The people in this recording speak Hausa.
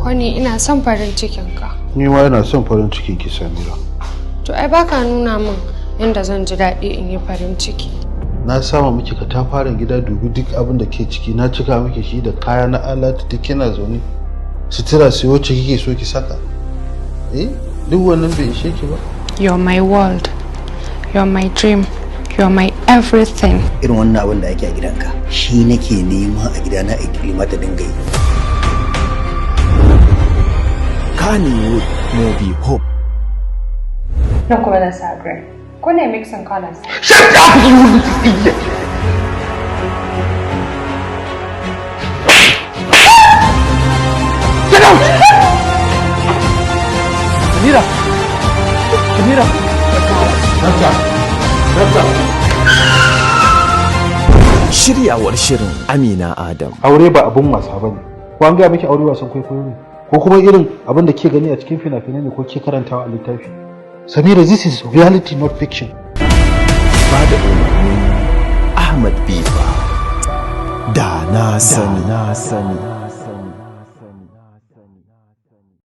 Honey, ina son farin cikinka. Ni ma ina son farin cikin ki, Samira. To ai baka nuna min yadda zan ji daɗi in yi farin ciki. Na sama miki katafaren gida, dubi duk abin da ke ciki, na cika miki shi da kaya na alatu, duk kina zaune. Sutura sai wacce kike so ki saka. Eh, duk wannan bai ishe ki ba? You're my world. You're my dream. You're my everything. Irin wannan abin da ake a gidanka shi nake nema a gidana Ikilima ta dinga yi. Kannywood Movie Hope. Nan kuma zan sa grey. Ko ne mixing colors. Shut up, you little idiot! Get out! Samira! Samira! Doctor! Doctor! Shiryawar shirin, Amina Adam. Aure ba abun wasa bane. Ko an gaya miki aure wasan kwaikwayo ne? Ko kuma irin abin da ke gani a cikin fina-finai ne ko ke karantawa a littafi? Samira, this is reality, not fiction. Ba da umarni, Ahmad Bifa. Da na sani. Na sani.